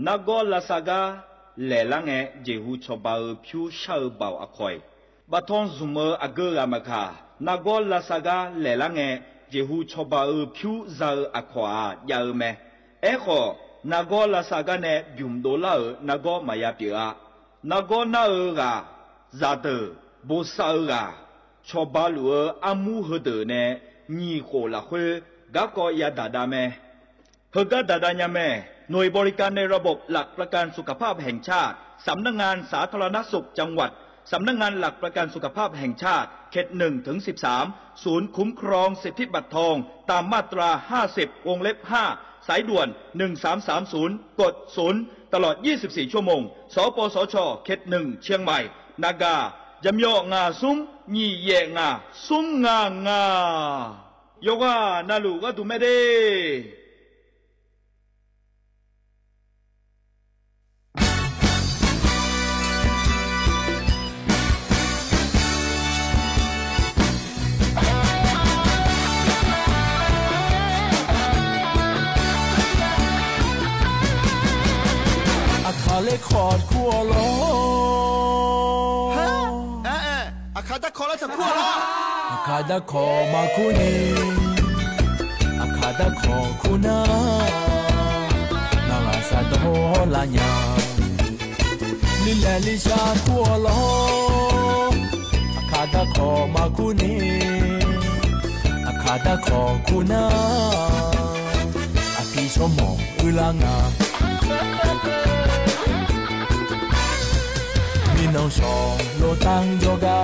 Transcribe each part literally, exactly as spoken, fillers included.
နါကောလၢသၢၵါ လဲၣ်လၢငယ် ယဲၢ်ၡူး စီၤဘးဧိၤ ဖၠူဆၢဘၣ်အခွဲး ဘၣ်ထွန်း ဇုမ်ဧိၤ အဂုၤအဂၤမခါ နါကောလၢသၢၵါ လဲၣ်လၢငယ် ယဲၢ်ၡူး စီၤဘးဧိၤ ဖၠူစၢဧိၤ အခွဲး ယၢ်ဧိၤမ့ၢ် အဲၣ်ဃိး နါကောလၢသၢၵါန့ၣ် ဘျုးဒိၣ်လၢဧိၤ နါကောမၤယါပျိအါ နါကောနၢ်ဧိၤဂၤ စၢ်တၢ် ဘိးစၢ်ဧိၤဂၤ စီၤဘးလူၣ်ဧိၤ အမူဟၢတၢ်န့ၣ် ညံၣ်ဃိးလၢ်ဃိ ကါကီယါဒၣ်ဒါမ့ၢ် ဟၢကါဒၣ်ဒါညါမ့ၢ် หน่วยบริการในระบบหลักประกันสุขภาพแห่งชาติ สำนักงานสาธารณสุขจังหวัด สำนักงานหลักประกันสุขภาพแห่งชาติ เขตหนึ่งถึงสิบสาม ศูนย์คุ้มครองสิทธิบัตรทอง ตามมาตราห้าสิบ วงเล็บห้า สายด่วน หนึ่งสามสามศูนย์ กดศูนย์ ตลอดยี่สิบสี่ชั่วโมง สปสช เขตหนึ่ง เชียงใหม่ นากา ယမျီၣ်ငါး သုမ်း ညံၣ်ယဲၢ်ငါး သုမ်းငါးငါး ယွၤက နၢ်လူၢ်ကတူၢ်မ့ၢ်ဒ့ၣ် အခါလၢခီၣ်တခူအလီၢ် ဟါ အဲ အဲ အခါတၢ်ခီၣ်လၢတခူအလီၢ် အခါတၢ်ခီၣ်မၤခူန့ၣ် အခါတၢ်ခီၣ်ခူနၢ် နၢ်ဂၤစၢ်ဒီလၢညါ လံလဲၢ်လံဆါခူအလီၢ် အခါတၢ်ခီၣ်မၤခူန့ၣ် အခါတၢ်ခီၣ်ခူနၢ် အဖံဆိမိၣ်အုလၢငါ မံနီၢ်စီၤ လိာ်တၢ်ယီၤကါ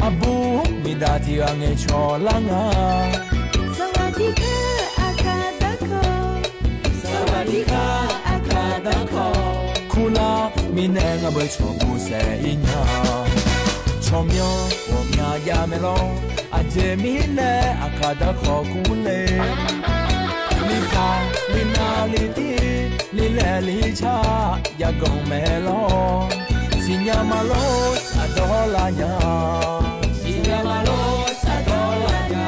အဘူးမံဒၣ်ထံဂၤငဲၤဆီလၢငါ สวัสดีค่ะ အခါတၢ်ခီၣ် สวัสดีค่ะ အခါတၢ်ခီၣ် ခူလၢမံနဲငါဘၣ်ဆီဘူးစဲအံၤညါ ဆီမျီၣ်ပှီၢ်မၠါယါမဲာ်လီၤ အကဲမံနဲ အခါတၢ်ခီၣ်ခူလဲၣ် လံခါ လံနၢ် လံတ့ လံလဲၢ် လံဆါ ယါကီၢ်မဲာ်လီၤ စံညါမၤလိစၢ်ဒီလၢညါ စံညါမၤလိစၢ်ဒီလၢညါ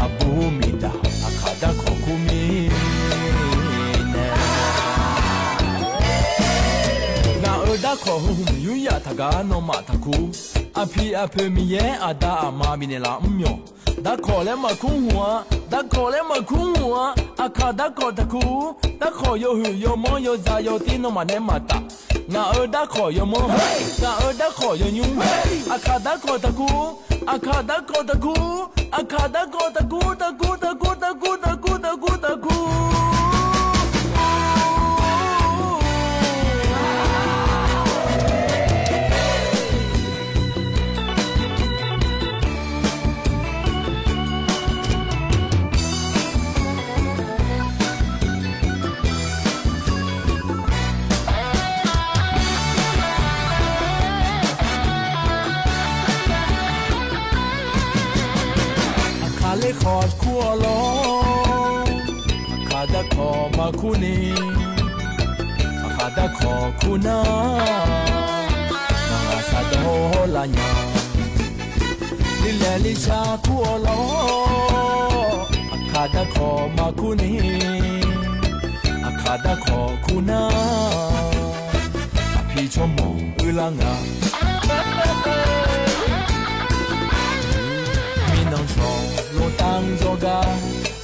အဘူးမံဒၣ် အခါတၢ်ခီၣ်ခူမံန့ၣ် နၢ်အၢ တၢ်ခီၣ်ဟုၣ်ဟုၣ်ယူယၤတဂၤနီၢ်မးတခူ အဖံအဖုမံယဲအဒါအမါဘံန့ၣ်လၢအမျီၣ် တၢ်ခီၣ်လၢမၤခူဟူဧါ တၢ်ခီၣ်လၢမၤခူဟူဧါ အခါတၢ်ခီၣ်တခူ တၢ်ခီၣ်ယိာ်ဟုၣ်ယိာ်မီယိာ်စၢ်ယိာ်တံနီၢ်မးနဲမၤတၢ် နၢ်အၢ တၢ်ခီၣ်ယိာ်မီ နၢ်အၢ တၢ်ခီၣ်ယိာ်ညူ အခါတၢ်ခီၣ်တခူ အခါတၢ်ခီၣ်တခူ အခါတၢ်ခီၣ်တခူ တခူ တခူ တခူ တခူ တခူ တခူ အခါလၢခီၣ်တခူအလီၢ် အခါတၢ်ခီၣ်မၤခူန့ၣ် အခါတၢ်ခီၣ်ခူနၢ် နၢ်ဂၤစၢ်ဒီလၢညါ လံလဲၢ်လံဆါခူအလီၢ် အခါတၢ်ခီၣ်မၤခူန့ၣ် အခါတၢ်ခီၣ်ခူနၢ် အဖံဆိမိၣ်အုလၢငါ မံနီၢ်စီၤ လိာ်တၢ်ယီၤကါ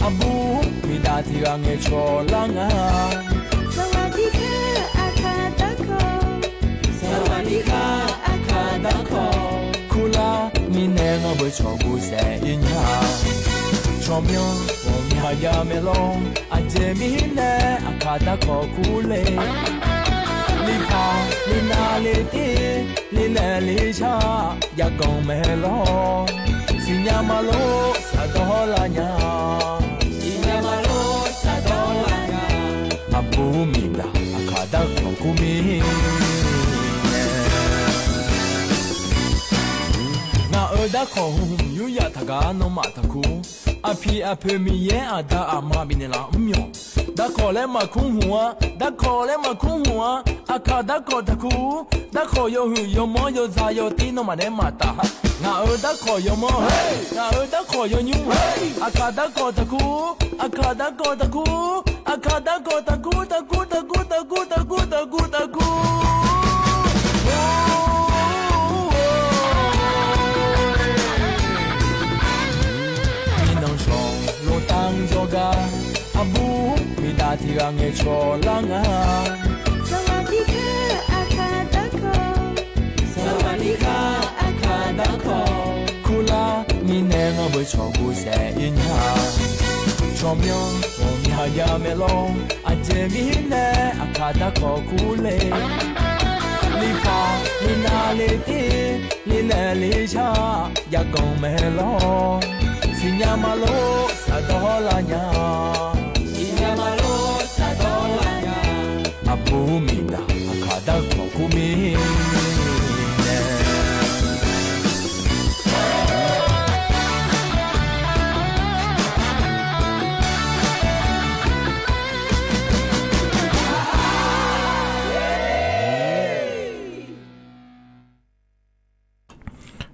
အဘူးမံဒၣ်ထံဂၤငဲၤဆီလၢငါ สวัสดีค่ะ အခါတၢ်ခီၣ် สวัสดีค่ะ အခါတၢ်ခီၣ် ခူလၢမံနဲငါဘၣ်ဆီဘူးစဲအံၤညါ ဆီမျီၣ်ပှီၢ်မၠါယါမဲာ်လီၤ အကဲမံနဲ အခါတၢ်ခီၣ်ခူလဲၣ် လံခါ လံနၢ် လံတ့ လံလဲၢ် လံဆါ ယါကီၢ်မဲာ်လီၤ စံညါမၤလိစၢ်ဒီလၢညါ စံညါမၤလိစၢ်ဒီလၢညါ အဘူးမံဒၣ် အခါတၢ်ခီၣ်ခူမံန့ၣ် နၢ်အၢ တၢ်ခီၣ်ဟုၣ်ဟုၣ်ယူယၤတဂၤနီၢ်မးတခူ အဖံအဖုမံယဲအဒါအမါဘံန့ၣ်လၢအမျီၣ် တၢ်ခီၣ်လၢမၤခူဟူဧါ တၢ်ခီၣ်လၢမၤခူဟူဧါ အခါတၢ်ခီၣ်တခူ တၢ်ခီၣ်ယိာ်ဟုၣ်ယိာ်မီယိာ်စၢ်ယိာ်တံနီၢ်မးနဲမၤတၢ် နၢ်အၢ တၢ်ခီၣ်ယိာ်မီ နၢ်အၢ တၢ်ခီၣ်ယိာ်ညူ အခါတၢ်ခီၣ်တခူ အခါတၢ်ခီၣ်တခူ อะขาดะกอ ตะกู ตะกู ตะกู ตะกู ตะกู ตะกู โอ้ มีน้องสองโลตังโยกา อะบู มีดาตี้รังเงชอลางา สวัสดีค่ะ อะขาดะกอ สวัสดีค่ะ อะขาดะกอ คูลา มีแนงอเบยชอบูแสอินยา ชอมยอง โอมยายาเมลอง อะเจมีแน อะขาดะกอคูเล ลีพา ลีนาลีตี ลีแลลีชา ยากองเมลอง สิญญามาโล สะดอลาญา สิญญามาโล สะดอลาญา อะบูมีดา อะขาดะกอคูมีแน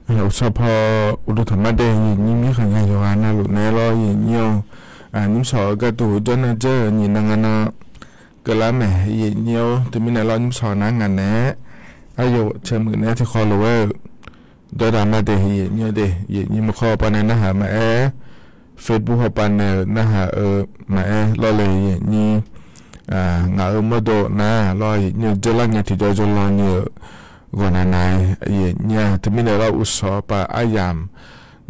เออ สะพออุดมธรรมะเด เย็นนี้มีขันยาโยฮานาลูกแน่ลอ เย็นนี้ อ่า นิมสอก็ตูจ้อนนะเจ้อ เย็นนางานา ก็ละแหม เย็นนี้ ตะมีแนลอ นิมสอนะงานแน่ อายุเชิญมือแน่ที่คอโลเวอร์ ดอดามาเด เย็นนี้เด เย็นนี้มาขอปาแนนะหามาแอ เฟซบุ๊กขอปาแนนะหา เออ มาแอ ลอเลย เย็นนี้ อ่า งาเออ มะโดนะ ลอ เย็นนี้ เจอละเงยที่จอจอลอเนี่ย ก่อนนะนาย เย็นนี้ ตะมีแนลอ อุสอปาอายาม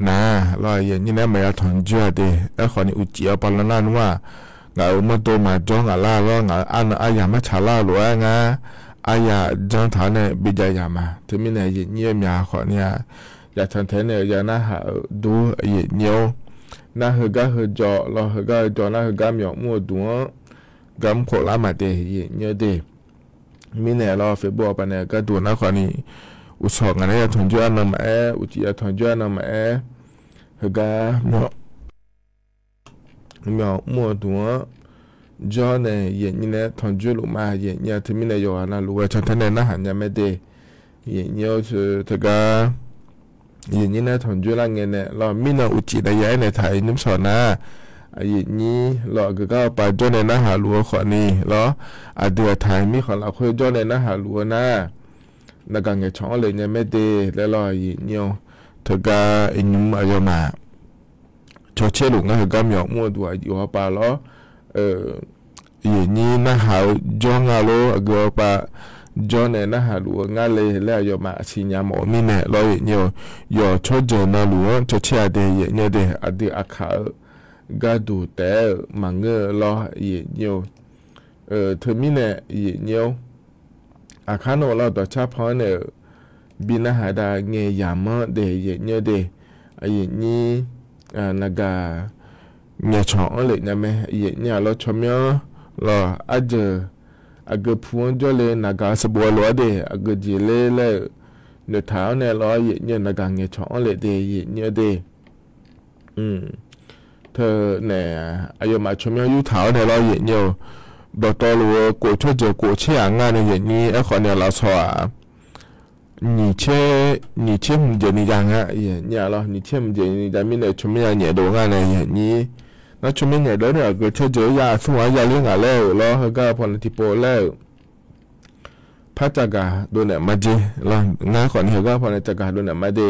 นะ ลอ เย็นนี้นะ มายาถอนจั้วเด เออ ขอนี่อุจิเอาปาละนั่นว่า งาเออ มะโดมาจ้องอะล่า ลอ งาเออ อันอายามมาฉาล่าหลัวงา อายาจังถาเนี่ย บิดายามา ตะมีแน เย็นนี้ มายาขอเนี่ย ยาฉันแท้เนี่ย ยานะหา เออ ดู เย็นนี้ นะ เฮอกาเฮอจอ ลอ เฮอกาเฮอจอ นะ เฮอกาเหมียวมั่วดวง กำโขละมาเด เย็นนี้เด มีแนลอ เฟซบุ๊กปาแนก็ดูนะ ขอนี่ อุสองอันนี้ ยาถอนจั้วนะมาแอ อุจิยาถอนจั้วนะมาแอ เฮอกาเหมียว เหมียวมั่วดวง จ้อแน เย็นนี้แน ถอนจั้วลูกมา เย็นนี้ ตะมีแน โยฮานาลูกว่า ฉันแท้แน นะหาเนี่ยแม่เด เย็นนี้ เออ เถอะกา เย็นนี้นะ ถอนจั้วละเงยแนลอ มีนางอุจินะ ยายแนไทย นิมสอนะ เย็นนี้ ลอ ก็ก็ปาจ้อแนนะหาหลัวขอนี่ ลอ อะเดือไทย มีของละค่อยจ้อแนนะหาหลัวนะ นากาเงยชองเลยเนี่ยแม่เด และลอ เย็นนี้ เถอะกา อินุมอายอมา ชอเชลุงา เฮอกาเหมียวมั่วดวง อยู่หอปาลอ เออ เย็นนี้นะหาจ้องาโล เกือปาจ้อแนนะหาหลัวงาเลย และยอมาสิญญาหมอมีแนลอ เย็นนี้ ยอชอเจอนาหลัว ชอเชอเด เย็นนี้เด อะดืออะขา กาดูแต๊ มาเงอลอ เย็นนี้ เออ เธอมีแน เย็นนี้ อะคะโนลอ ต่อชาพอแน บินนะหาดาเงยยามมอเด เย็นนี้เด อะ เย็นนี้ อ่า นากา เงยชองอ้อเลยเนี่ยแม่ เย็นนี้ลอ ชอมยอ ลอ อะเจอ อะเกอพูนจ้อเลย นากาสะบัวลอเด อะเกอเจเลย และ เนอถาวแนลอ เย็นนี้ นากาเงยชองอ้อเลยเด เย็นนี้เด อืม เธอแน อายอมาชอมยอ อยู่ถาวแนลอ เย็นนี้ ดอตอหลัว กัวชอเจอ กัวเชอะงาแน เย็นนี้ เออ ขอแนลอ สอ หนีเช่ หนีเช่ หืมเจอ หนียังฮะ เย็นนี้ลอ หนีเช่ หืมเจอ หนียัง มีแนชอมยอ เหียโดงาแน เย็นนี้ นะชอมยอ เหียโดแน เกอชอเจอยา สุงหวายาเลี้ยงอะแล้ว ลอ เฮอกาพอนาทีโปแล้ว พระจักกาโดนแหนมาเจ ลอ งาขอนี่ เฮอกาพอนาจักกาโดนแหนมาเด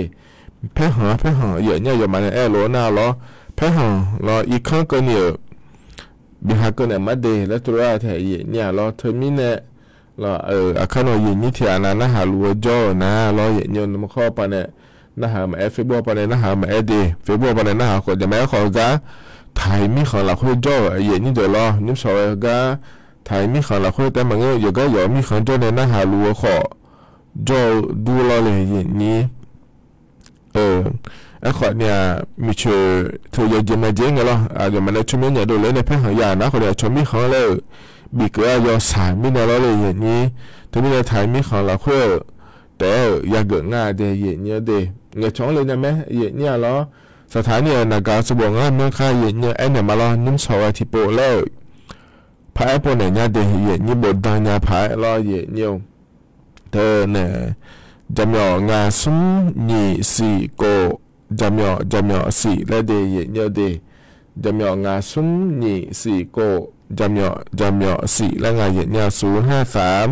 แพ้หัง แพ้หัง เย็นนี้ ยอมาแนแอโลนาลอ แพ้หัง ลอ อีกครั้งเกอเนี่ย บิหาเกอเนี่ยมาเด และตรัวแท้ เย็นนี้ลอ เธอมีแน ลอ เออ อะคะโน เย็นนี้ เทียนานะหาหลัวจ้อนะ ลอ เย็นนี้ นำข้อปาแน นะหามาแอ เฟซบุ๊กปาแน นะหามาแอเด เฟซบุ๊กปาแน นะหาขอ จะมาแอขอกา ไทยมีของละค่อยจ้อ เย็นนี้เดอลอ นิมสอเอกา ไทยมีของละค่อยแต่มาเงย เยอะกา ยอมีของจ้อแนนะหาหลัวขอ จ้อดูลอเลย เย็นนี้ เออ ไอ้ขอเนี่ย มีเชอ เธอยาเจมาเจไงลอ อ่ะ เดี๋ยวมันได้ชอมยอ เหียโดเลยเนี่ย แพ้หังยานะ ขอเนี่ย ชอมมีของเลย บีเกอ ยอสาย มีแนลอเลย เย็นนี้ เธอมีแนไทยมีของละค่อย แต่ ยาเกิดงาเด เย็นนี้เด เงยชองเลยเนี่ยแม่ เย็นนี้ลอ สถานีนากาสะบัวงาเมืองคา เย็นนี้ แอเนี่ยมาลอ นิมสออาทิโปแล้ว พาแอโปเนี่ย ยาเด เย็นนี้ บทดังยาพาแอลอ เย็นนี้ เธอเนี่ย จำยองา สุม หยี่ สี่ โก จำยอ จำยอ สี่ และเด เย็นนี้เด จำยองา สุม หยี่ สี่ โก จำเหยาะ จำเหยาะสี่ แล้วไง เหยียดเยียะ ศูนย์ห้าสาม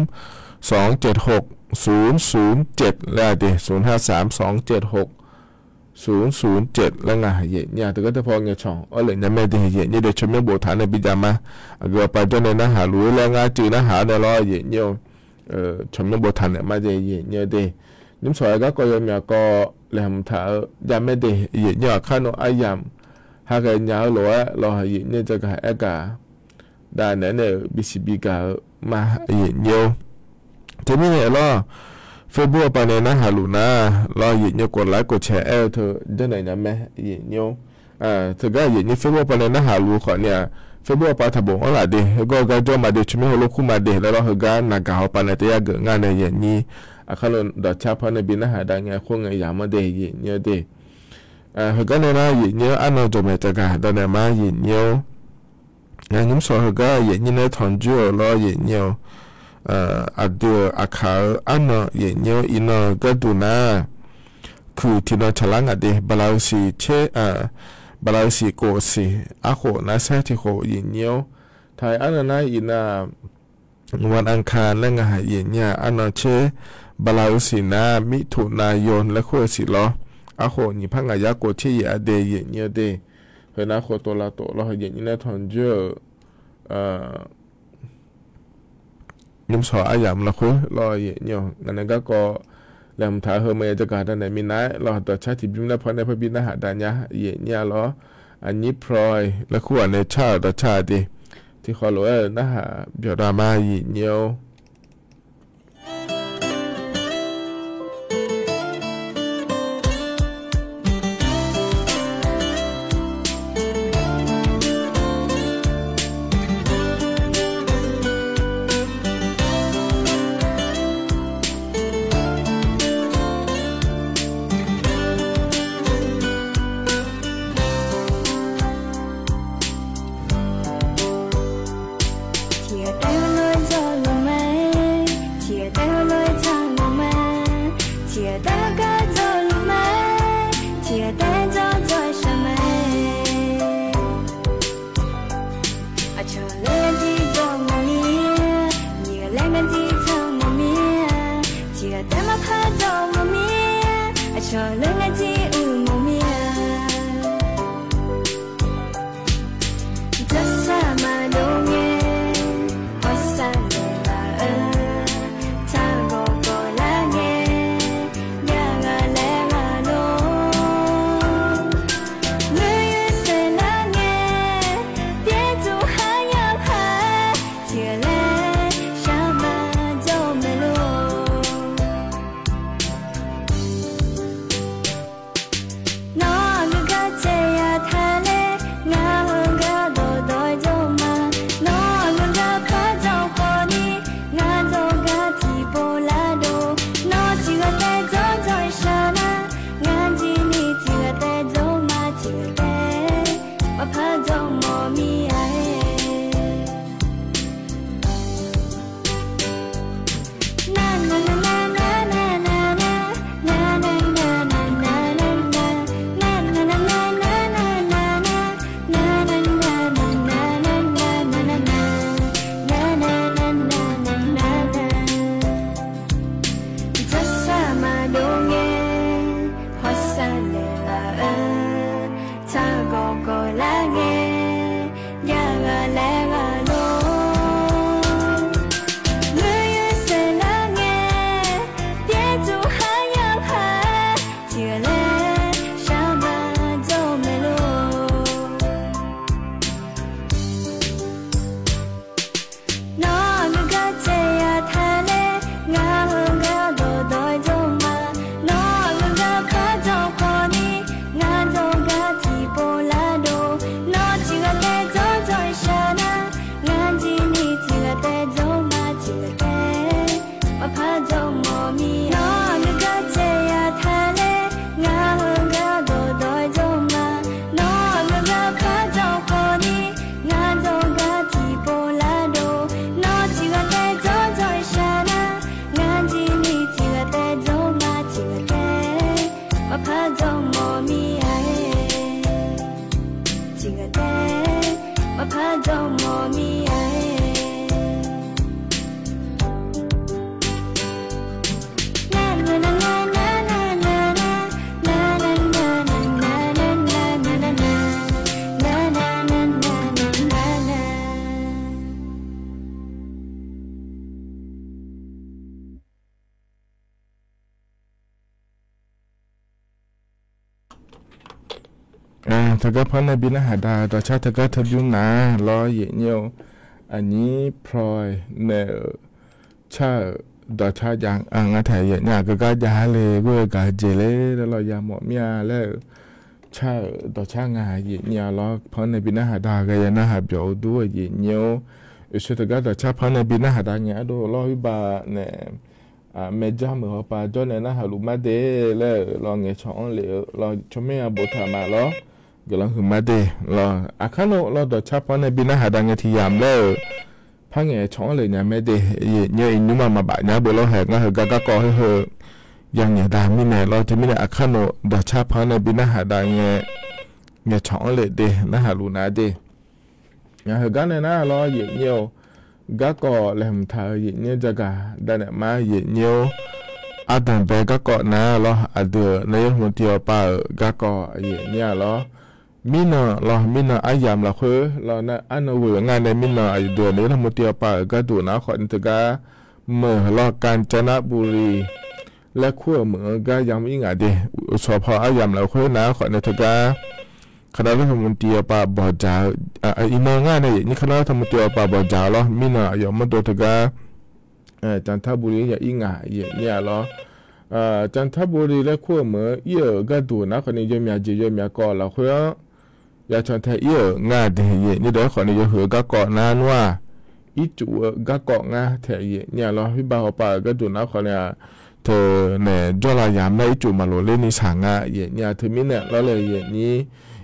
สองเจ็ดหก ศูนย์ศูนย์เจ็ด แล้วเด ศูนย์ห้าสาม สองเจ็ดหก ศูนย์ศูนย์เจ็ด แล้วไง เหยียดเยียะ แต่ก็จะพอไงช่อง เออ เหลือยังไม่ได้เหยียดเยียะ เดี๋ยวชมยังบ่ทันในปิญญามา อ่ะ ก็ไปเจ้าในเนื้อหาหรือแรงงานจื้อเนื้อหาในรอเหยียดเยียะ เอ่อ ชมยังบ่ทันเนี่ย มาได้เหยียดเยียะเด นิมสอยก็ ก็ยังมีก็แหลมถา ยังไม่ได้เหยียดเยียะ ข้าโนอายัง หากยังยาวหลวะ รอเหยียดเยียะจะกะแอกา ได้เนี่ย เนี่ย บีซีบีกา มาเหยียดเยียะ เธอมีเนี่ยรอ เฟซบุ๊กไปในเนื้อหาหลูนะ รอเหยียดเยียะ กดไลก์ กดแชร์ เออ เธอ เจ้าไหนนะแม่ เหยียดเยียะ อ่า เธอก็เหยียดเยียะ เฟซบุ๊กไปในเนื้อหาหลูขอเนี่ย เฟซบุ๊กไปถ้าบ่งเอาละเด แล้วก็ ก็โจ้มาเด ชมยังหัวโลกคู่มาเด แล้วรอเฮอก็หน้ากากเอาไปในตะยะเกิดงานในเหยียดเยียะ อ่ะ ข้าโนดอกชา เพราะในบินเนื้อหาดังไง โคงไง ยาวมาเด เหยียดเยียะเด อ่า เฮอก็เนี่ยนะ เหยียดเยียะ อันนอจบแม่จะกะ ตอนเนี่ยมาเหยียดเยียะ งานนิมสอยเฮอก็เหยียดเยียะในถอนเจื้อ รอเหยียดเยียะ เอ่อ อะเดืออะขาว อันนอเหยียดเยียะ อีนอก็ดูนะ คือตี้นอฉลางอะเด บาลาสีเช เอ่อ บาลาสีโกสี อะโขนะ แซ่ตี้โข เหยียดเยียะ ไทยอันนอนะ อีนา วันอังคาร แล้วไง เหยียดเยียะ อันนอเช บาลาสีนา มิถุนายน และขั้วสีลอ อะโข หยีพระงายะโกเชยีอะเด เหยียดเยียะเด เฮอนาโข ตัวละตัว รอเหยียดเยียะในถอนเจื้อ เอ่อ นิมสอยอายังละคุย รอเหยียดเยียะ งานนั้นก็ ก็แหลมถา เฮอเมย์จะกา ตอนไหนมีนาย รอต่อชาติบิน แล้วเพราะในพระบินเนื้อหาดังเยียะ เหยียดเยียะ รอ อันนี้พลอย และคู่อันในชาติต่อชาติ ตี้ขอหลวงเออ เนื้อหาเดี๋ยวดราม่าเหยียดเยียะ เจียแต๊วลอยจอลงไหม เจียแต๊วลอยจอลงไหม เจียแต๊วก็จอลงไหม เจียแต๊วจอจอยใช่ไหม อะชอเลิกตี้จอมอเมีย เยียะแลงตี้จอมอเมีย เจียแต๊วมาพาจอมอเมีย อะชอเลิกตี้อู่มอเมีย จะสามารถโดนเง เพราะสร้างเวลาเออ ถ้าก็ก็ละเง อย่าละแลละโล เมื่อยืนเสร็จละเง เปียจูหายาพา เจียแล สามารถโดนเมโล น้องกึ๊ดกาเจียทะเล งาเฮงกาโดดดอยโดมา น้องกึ๊ดกาพาเจ้าคนนี้ งาโดกาที่โปลาโด น้องจิกาแต่โดดอยชนะ งาจีนี่จิกาแต่โดมา จิกาแต่ ว่าพาโดมอมีไอ จะสามารถโดนเง เพราะสร้างเวลาเออ ถ้าก็ก็ละเง อย่าละแลละโล เมื่อยืนเสร็จละเง เปียจูหายาพา เจียแล สามารถโดนเมโล น้องกึ๊ดกาเจียทะเล งาเฮงกาโดดดอยโดมา น้องกึ๊ดกาพาเจ้าคนนี้ งาโดกาที่โปลาโด น้องจิกาแต่โดดอยชนะ งาจีนี่จิกาแต่โดมา จิกาแต่ ว่าพาโดมอมี น้องกึ๊ดกาเจียทะเล งาเฮงกาโดดดอยโดมา น้องกึ๊ดกาพาเจ้าคนนี้ งาโดกาที่โปลาโด น้องจิกาแต่โดดอยชนะ งาจีนี่จิกาแต่โดมา จิกาแต่ ว่าพาโดมอมีไอ จิกาแต่ ว่าพาโดมอมีไอ တၢ်ဂၤဖါနၢ်ဘံနၢ်ဟးဒါ ဒွးဆါတၢ်ဂၤတဘျုးနၤလီၤ ယံာ်ညိ အညီพลอย နဲၣ်ဧၢ ဆၣ်ဧၢ ဒွးဆါယၤ အငါထဲယံာ်ညိ ကဂၤယၤလဲၣ် ဂွဲၢ်ဂၤကဲလဲၣ် လၢလီၤယၤမီၣ်မၠၣ်လဲၣ် ဆၣ်ဧၢ ဒွးဆါငါ ယံာ်ညိလီၤ ဖါနၢ်ဘံနၢ်ဟးဒါ ကယၤနၢ်ဟးပျီအိၣ်ဒူ ယံာ်ညိ အဆၢတဂၤဒွးဆါဖါနၢ်ဘံနၢ်ဟးဒါ ငဲၤအဒိၣ်လီၤ ဟံၣ်ဘၣ်နဲၣ် အမဲာ်ကၠၢ်မုၣ်ဟီၣ်ပၢ် ကၠီၣ်နဲၣ် နၢ်ဟးလူၤမါဒ့လဲၣ် လီၤ ငဲၤဆီၣ်အီၣ်လ့ၣ်ဧၢ လီၤ ဆီၣ်မ့ၢ်အဘိးထးမးလီၤ ကလီၤဟုၣ်မါဒ့လီၤ အခါနိၣ်လီၤ ဒွးဆါဖါနၢ်ဘံနၢ်ဟးဒါ ငဲၤထံၣ်ယၤမးလဲၣ်ဧၢ ဖါငဲၤဆီၣ်အီၣ်လ့ၣ်ညါမဲာ်ဒ့ ယံာ်ညိ အံၤနုၣ်မးမၤဘၣ်ညါဘၣ်လီၤ ဟဲငါဟၢဂၤကီၢ်ဟ့ၣ်ဟၢ ယၤငဲၤဒါမံၤနဲၣ်လီၤ တမံၤနဲၣ် အခါနိၣ် ဒွးဆါဖါနၢ်ဘံနၢ်ဟးဒါ ငဲၤ ငဲၤဆီၣ်အီၣ်လ့ၣ်ဒ့ နၢ်ဟးလူၤနၤဒ့ ဟၢဂၤနဲၣ်နၤလီၤ ယံာ်ညိ ဂၤကီၢ်လဲၤမုၢ်ထါ ယံာ်ညိ ကဂၤဒါနဲၣ်မး ယံာ်ညိ အတၢ်ဘဲဂၤကီၢ်နၤလီၤ အဒုး နာယကမူတံအီၤပာ်ဧၢ ဂၤကီၢ် ယံာ်ညိလီၤ မံနီၤလီၤ မံနီၤအယၣ်မးလီၤဃိလီၤ အနီၢ်ဝ့ၢ်ငါန့ၣ် မံနီၤအဒုး နာယကမူတံအီၤပာ်ဧၢ ဂၤဒိၣ်နၤဃိန့ၣ်တဂၤ မၢၢ်လီၤ ကၣ်စနဘူရံ လဲၤခူၣ်မုၢ် ဂၤယၤမံအံၤငါဒ့ အိၣ်ဆီဖီအယၣ်မးလီၤဃိနၤဃိန့ၣ်တဂၤ ခနၢလၢထမူတံအီၤပာ်ဘီၣ်စၢ် အံၤနီၢ်ငါန့ၣ် ယံာ်ညိ ခနၢလၢထမူတံအီၤပာ်ဘီၣ်စၢ်လီၤ မံနီၤအယီၣ်မဒိတဂၤ ကၣ်စနဘူရံ ယံာ်အံၤငါ ယံာ်ညိလီၤ ကၣ်စနဘူရံ လဲၤခူၣ်မုၢ် အံၤဧၢ ဂၤဒိၣ်နၤဃိန့ၣ် ယိၤမၠးက့ၤ ယိၤမၠးကီၢ်လီၤဃိ ယၤဆီၣ်ထဲအံၤဧၢ ငါဒ့ ယံာ်ညိ ဒီးဃိန့ၣ် ယဟၢဂၤကီၢ်နၤနွံ အံၤကူၣ်ဧၢ ဂၤကီၢ်ငါထဲ ယံာ်ညိလီၤ ဟံၣ်ဘၣ်ဟီၣ်ပာ်ဧၢ ဂၤဒိၣ်နၤဃိန့ၣ် တၢ်နဲၣ် ကၠီလၢယၤမးလၢ အံၤကူၣ်မၤလိာ်လၢနံၣ်ဆၣ်ငါ ယံာ်ညိ တမံၤနဲၣ်လီၤလၢ ယံာ်ညိ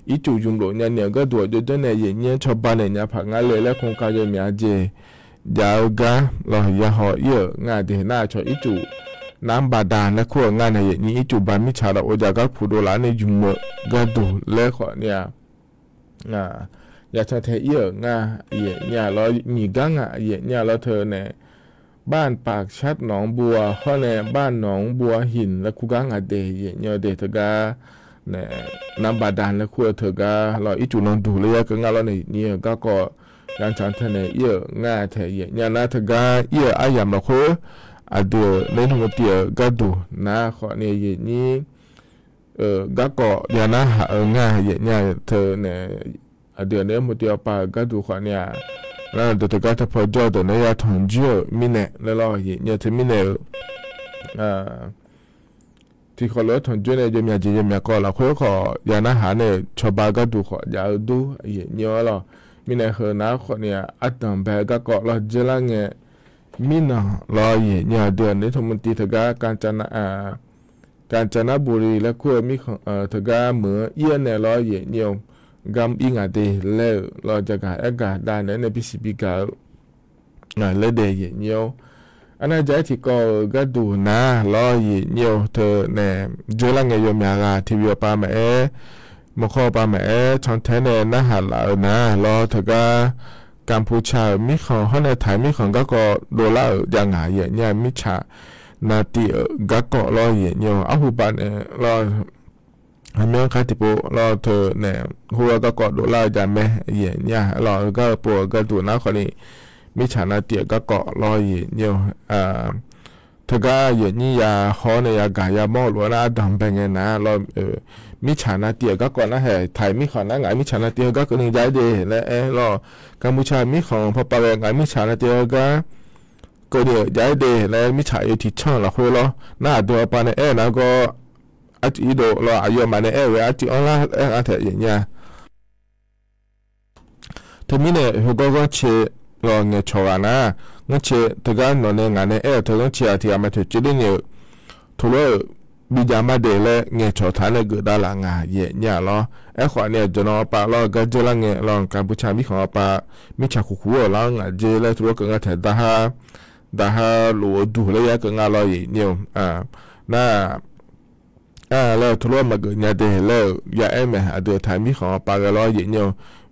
အံၤကူၣ်ယုၢ်ဘျိၣ်ညါန့ၣ် ဂၤဒိၣ်ယိၤဒိၣ်န့ၣ် ယံာ်ညိ ဆီၣ်ဘၣ်နဲၣ်ညါဖးငါလဲၣ် လဲၤခိၣ်ကါယိၤမၠးက့ၤ ယၤဧၢဂၤလီၤ ယၤဟီၣ်အံၤဧၢ ငါဒ့ နဆီၣ်အံၤကူၣ် နဘၣ်ဒါလဲၤခူၣ်ဧၢ ငါန့ၣ် ယံာ်ညိ အံၤကူၣ်ဘၣ်မံဆးဒီး အိၣ်ယၤဂၤဖုၣ်ဒိၣ်လၢန့ၣ် ယုၢ်မၢ ဂၤဒိၣ်လဲၤဃိန့ၣ် ယၤဆီၣ်ထဲအံၤဧၢ ငါ ယံာ်ညိလီၤ မံၤဂၤငါ ယံာ်ညိလီၤ တၢ်နဲၣ် บ้านปากชัดหนองบัว ဃိန့ၣ် บ้านหนองบัวหิน လဲၤခူၣ်ဂၤငါဒ့ ယံာ်ညိဒ့တဂၤ နဲၣ် နဘၣ်ဒါလဲၤခူၣ်တဂၤလီၤ အံၤကူၣ်နီၢ်ဒိၣ်လၢယၤကငါလီၤန့ၣ် ယံာ်ညိဂၤကီၢ် ယၤဆီၣ်ထဲန့ၣ် အံၤဧၢ ငါထဲ ယံာ်ညိနၤတဂၤ အံၤဧၢ အယၣ်မးလီၤဃိ အဒုး နာယကမူတံအီၤ ဂၤဒိၣ်နၤဃိန့ၣ် ယံာ်ညိ ဂၤကီၢ် ယၤနၢ်ဟးအၢ ငါ ယံာ်ညိ တၢ်နဲၣ် အဒုး နာယကမူတံအီၤပာ် ဂၤဒိၣ်ဃိန့ၣ် လၢဒိၣ်တဂၤတဖီကၠီၣ်ဒီး နာယၤထီၣ်ကၠိ မံၤနဲၣ်လၢလီၤ ယံာ်ညိ တမံၤနဲၣ် ထံၣ်ဃီလၢထီၣ်ကၠိန့ၣ် ယိၤမၠးက့ၤ ယိၤမၠးကီၢ်လီၤ ဃိဃီ ယၤနၢ်ဟးန့ၣ် ဆီၣ်ဘၣ်ဂၤဒိၣ်ဃိ ယၤအၢဒူ ယံာ်ညိလီၤ မံၤနဲၣ် ဟၢနၤဃိန့ၣ် အတၢ်ဘဲဂၤကီၢ်လီၤ ကၠိလၢငဲၤ မံနီၤလီၤ ယံာ်ညိ အဒုး နာယကမူတံတဂၤ ကၣ်စနဘူရံ လဲၤခူၣ်မံၤ တဂၤမုၢ် အံၤန့ၣ်လီၤ ယံာ်ညိ ဂၤမံအံၤငါဒ့ လဲၤလီၤ ကဂၤအဲၣ်ဂၤဒါနဲၣ် နဲၣ် ပံစံးပံဂၤ လဲၤဒ့ ယံာ်ညိ အနၢ်ယၤထံၣ်ကီၢ်ဧၢ ဂၤဒိၣ်နၤလီၤ ယံာ်ညိ တၢ်နဲၣ် ကၠိလၢငဲၤ ယိၤမၠးဂၤ ထံၣ်ဝံၤအီၤပာ်မးအဲၣ် မီၢ်ခီပာ်မးအဲၣ် ဆီၣ်ထဲန့ၣ် နၢ်ဟးလၢအၢနၤလီၤ တဂၤ ကမ်ၣ်ပူးဆၣ်မံၤဃီၣ် ဃိန့ၣ် ထၢၣ်မံၤဃီၣ် ဂၤကီၢ်ဒိၣ်လၢအၢ ယၤငါ ယံာ်ညိ မံဆးနါတံၢ်အၢ ဂၤကီၢ်လီၤ ယံာ်ညိ အဟူးဘၣ်န့ၣ်လီၤ အမ့ၢ်ခါထံၣ်ဖိလီၤ တၢ်နဲၣ် ဟူးဂၤကီၢ်ဒိၣ်လၢအၢ ယၤမ့ၢ် ယံာ်ညိလီၤ ဂၤအၢပိာ် ဂၤဒိၣ်နၤဃိန့ၣ် မံဆးနါတံၢ်အၢ ဂၤကီၢ်လီၤ ယံာ်ညိ တဂၤ ယံာ်ညိ ယၤဟီန့ၣ် ယၤဂၤယၤမီၢ်လိာ်နၤ အတၢ်ဘဲငဲၤနၤလီၤ မံဆးနါတံၢ်အၢ ဂၤကီၢ်နၤ ဟဲထၢၣ်မံၤဃီၣ်နၤ ငါမံဆးနါတံၢ်အၢ ဂၤကီၢ်န့ၣ် ယၤဒ့ လဲၤအဲၣ်လီၤ ကမ်ၣ်ပူးဆၣ်မံၤဃီၣ် ဖီပာ်ဝဲ ငါမံဆးနါတံၢ်အၢ ဂၤကီၢ်န့ၣ် ယၤဒ့ လဲၤမံဆးယိၤထံၣ်ဆီၣ်လီၤဃိလီၤ နအဒိအပၢ်န့ၣ် အဲၣ်နၤဂီၢ် အတံၢ်အံၤဒိၣ်လီၤ အယိၤမးန့ၣ် အဲၣ်ဝဲ အတံၢ်အီၤလၢ အဲၣ်အါထဲ ယံာ်ညိ တမံၤန့ၣ် ဟဲဂီၤဂီၤဆ့လီၤ ငဲၤဆီၣ်ဂၤနၤ ဂီၤဆ့တဂၤနီၢ်န့ၣ် ငါန့ၣ် အဲၣ်တဂီၤဆ့ အတံၢ်အမၤထၢၣ်ကၠိဒ်န့ၣ် ထိၣ်လိ ဘံယၤမၤဒ့လဲၣ် ငဲၤဆီၣ်ထါန့ၣ် ဂုာ်ဒါလၢငါ ယံာ်ညိလီၤ အဲၣ်ဃိန့ၣ် ကနီၤအပၢ်လီၤ ဂၤကၠိလၢငဲၤလီၤ ကမ်ၣ်ပူးဆၣ်မံၤဃီၣ်အပၢ် မံဆးခူၣ်ခူၣ်ဧၢ လီၤ ငါကၠိလၢထိၣ်လိကငါထဲ ဒၣ်ဟါ ဒၣ်ဟါလိာ်အဒူၣ်လၢယၤကငါလီၤ ယံာ်ညိ န လၢထိၣ်လိမၤဂ့ၤညါဒ့လဲၣ် ယၤအဲၣ်မ့ၢ် အဒုးထၢၣ်မံၤဃီၣ်ပာ်ဂဲၤလီၤ ယံာ်ညိ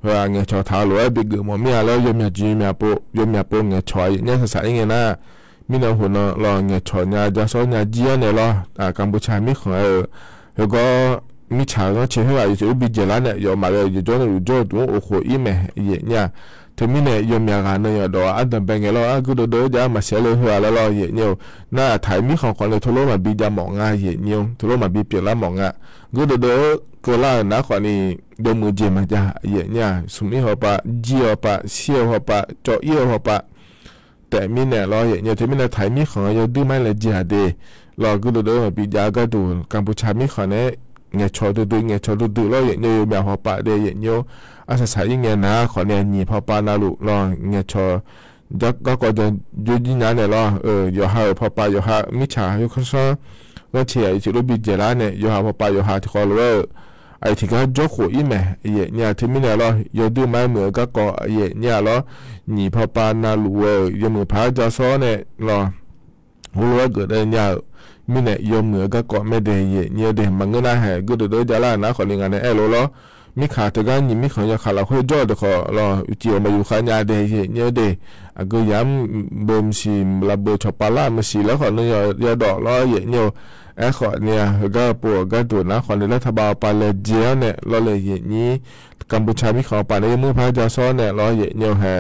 ဟဲငဲၤဆီၣ်ထါလိာ် ဘံဂ့ၢ်မိၢ်မံၤအါလၢ ယိၤမၠးကၠံ ယိၤမၠးပိာ် ယိၤမၠးပိာ်ငဲၤဆီၣ် ယံာ်ညိ စးစးအံၤန့ၣ်နၤ မံနီၤဟူးနီၤလီၤ ငဲၤဆီၣ်ညါ ယၤစီညါကၠံန့ၣ်လီၤ ကမ်ၣ်ပူးဆၣ်မံၤဃီၣ် ဟဲဂီၤ မံဆးဂီၤဆ့ဟဲဂၤ ယတအိၣ်ဘံယဲၢ်လါန့ၣ် ယီၤမးလၢ ယကၠီန့ၣ် ယကၠီဒူၣ်အိၣ်ဃိးအံၤမ့ၢ် ယံာ်ညိ တမံၤန့ၣ် ယိၤမၠးဂၤနီၢ်ယီၤဒီး အတၢ်ဘဲငဲၤလီၤ အဂ့ၢ်ဒိၣ်ဒိၣ် ယၤမၤစဲလၢဟဲဂၤလၢလီၤ ယံာ်ညိ နထၢၣ်မံၤဃီၣ်ဃိန့ၣ် ထိၣ်လိမၤဘံယၤမီၢ်ငါ ယံာ်ညိ ထိၣ်လိမၤဘံပျဲလါမီၢ်ငါ ဂ့ၢ်ဒိၣ်ဒိၣ် ကလါနၤဃိန့ၣ် ယိၤမုာ် เจ็บ มา จ้ะ ယဲၢ် เนี่ย สุมอี้ หอ ปะ เยี่ยว ปะ เสี้ยว หอ ปะ เจาะเยี่ยว หอ ปะ แต่ มี เนี่ย ลอ ယဲၢ် เนี่ย เธอ มี เนี่ย ไถ มี ของ ยอดดื้อไม้ เลย เจ็บ เด ลอ กึ๊ดเดิมๆ ปี๋จ๋า ก็ดู กัมพูชา มี ของ เนี่ย แหงะฉ่อดื้อๆ แหงะฉ่อดื้อๆ ลอ ယဲၢ် เนี่ย ယိၤမုာ် หอ ปะ เด ယဲၢ် เนี่ย อะ สะสะ ยิ่ง เนี่ย หนา ของ เนี่ย หนีบ หอ ปะ นาลุ ลอ แหงะฉ่อ ยอด ก็ ก็จะ ยอด ยี่หนา เนี่ย ลอ เออ หยอดหา หอ ปะ หยอดหา มิจฉา ยอด ข้อซ้อน ก็เชียร์ อีก สิบ ลูก ปี๋เจ็ด ล้าน เนี่ย หยอดหา หอ ปะ หยอดหา ที่ คอ เลย ไอ้ ที่ ก็ ยอด โข อี้ แหม ယဲၢ် เนี่ย เธอ มี เนี่ย ลอ ยอดดื้อไม้ เหมือน ก็ ก็ ယဲၢ် เนี่ย ลอ หนีบ หอ ปะ นาลุ เออ ယိၤမုာ် ผา จาซ้อ เนี่ย ลอ โห ลอ เกิด เออ เนี่ย มี เนี่ย ယိၤမုာ် ก็ ก็ แม่ เด ယဲၢ် เนี่ย เด မၤငိုၼ်း หนา แหงะ กึ๊ดเดิมๆ จ๋า ล้าน หนา ของ เนี่ย ไง เนี่ย แอ ลอ ลอ มี ขา เธอ ก็ หนีบ มี ของ ยอด ขา ละ ค่อย ยอด เด ขอ ลอ อุจิ ออกมา อยู่ คา ญา เด ယဲၢ် เนี่ย เด อะ ก็ ยาม เบอร์ มะสี ละ เบอร์ ฉอปาล่า มะสี แล้ว ของ เนี่ย ยอด ยอด ดอก ลอ ယဲၢ် เนี่ย แอ ของ เนี่ย ก็ ปวด ก็ ดู หนา ของ เนี่ย รัฐบาล ปา เลย เจียว เนี่ย ลอ เลย ယဲၢ် เนี่ย กัมพูชา มี ของ ปะ เนี่ย ยอด มือ ผา จาซ้อ เนี่ย ลอ ယဲၢ် เนี่ย แหงะ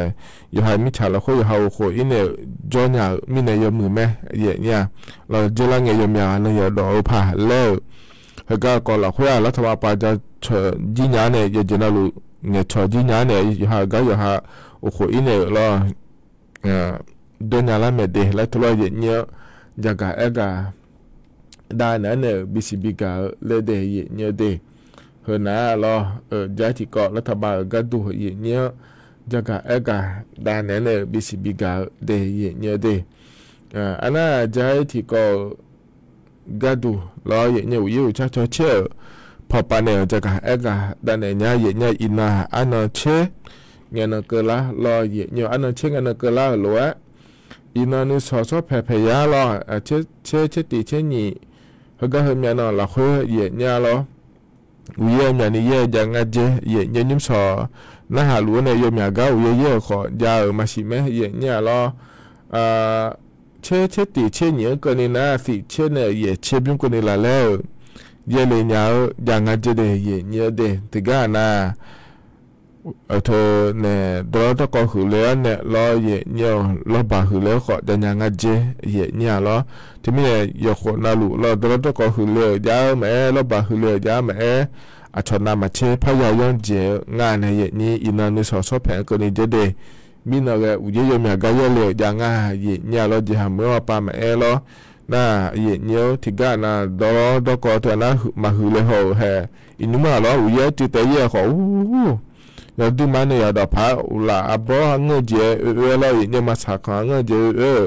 ยอดหา มิจฉา ละ ค่อย ยอดหา โข อี้ เนี่ย ยอด เนี่ย มี เนี่ย ယိၤမုာ် แม่ ယဲၢ် เนี่ย ลอ เจริญ ไง ယိၤမုာ် เนี่ย ยอด ดอก เออ ผา แล้ว เฮอ ก็ ก็ ละ ค่อย รัฐบาล ปา จา เฉอ ยี่หนา เนี่ย ยอด เจริญ นาลุ แหงะฉ่อ ยี่หนา เนี่ย ยอดหา ก็ ยอดหา โข อี้ เนี่ย ลอ เอ่อ ดอลลาร์ แม่ เด แล้ว เธอ ลอ ယဲၢ် เนี่ย ยากา แอกา ดา เนี่ย เนี่ย บี สี่ บี กา เลย เด ယဲၢ် เนี่ย เด เฮอ หนา ลอ เออ ยาย ที่ ก็ รัฐบาล เออ ก็ ดู ယဲၢ် เนี่ย ยากา แอกา ดา เนี่ย เนี่ย บี สี่ บี กา เด ယဲၢ် เนี่ย เด เอ่อ อัน น่า ยาย ที่ ก็ ก็ ดู ลอ ယဲၢ် เนี่ย อุย อุชา ชอ เชอ พอ ปา เนี่ย ยากา แอกา ดา เนี่ย เนี่ย ယဲၢ် เนี่ย อี นา อะ นอ เช แหงะ นอ เกอ ละ ลอ ယဲၢ် เนี่ย อะ นอ เช แหงะ นอ เกอ ละ ลอ อี นอ นึ่ง สอง ซ้อ แผด แผด ยา ลอ เช เช เช ติ เช หยี่ เฮอ ก็ เฮอ แหงะ นอ ละ ค่อย ယဲၢ် เนี่ย ลอ อุย เยียะ แหงะ นี่ เยียะ ยางา เจ ယဲၢ် เนี่ย นึ่ง สอง หน้า หา ลู เนี่ย ယိၤမုာ် ก็ อุย เยียะ เยียะ ขอ ยา เออ มา สี่ แม่ ယဲၢ် เนี่ย ลอ เอ่อ เช เช ติ เช หยี่ เออ เกอ นี่ นะ สี่ เช เนี่ย ယဲၢ် เช ပြုံး เกอ นี่ ละ แล้ว เยียะ เลย เนี่ย เออ ยางา เจ เด ယဲၢ် เนี่ย เด ถึง ก็ นะ เออ เธอ เนี่ย ดอลลาร์ ตะกอ หือ เลย เนี่ย ลอ ယဲၢ် เนี่ย ลอ บาท หือ เลย ขอ จะ ยางา เจ ယဲၢ် เนี่ย ลอ ที่ มี เนี่ย ယိၤ โข นาลุ ลอ ดอลลาร์ ตะกอ หือ เลย ยา เออ มา แอ ลอ บาท หือ เลย ยา มา แอ อะ ชอ นา มา เช ผะ ยา ย้อน เจ งา เนี่ย ယဲၢ် นี่ อี นอ นึ่ง สอง ซ้อ แผด เกอ นี่ เจ เด มี นอ แก อุย เยียะ ယိၤမုာ် ก็ เยียะ เลย ยางา ယဲၢ် เนี่ย ลอ เจ หา เมือ ว่า ปา มา แอ ลอ นะ ယဲၢ် เนี่ย ถึง ก็ นะ ดอลลาร์ ตะกอ เธอ นะ หือ มา หือ เลย หอ แห่ อีก นึ่ง มา ลอ อุย เยียะ จื้อ แต่ เยียะ ขอ อู้ ยอดดื้อไม้ เนี่ย ยอดดอก ผา อุลา อะ บอ เงอ เจ เออ เออ ลอ ယဲၢ် เนี่ย มา สาม ของ เงอ เจ เออ เออ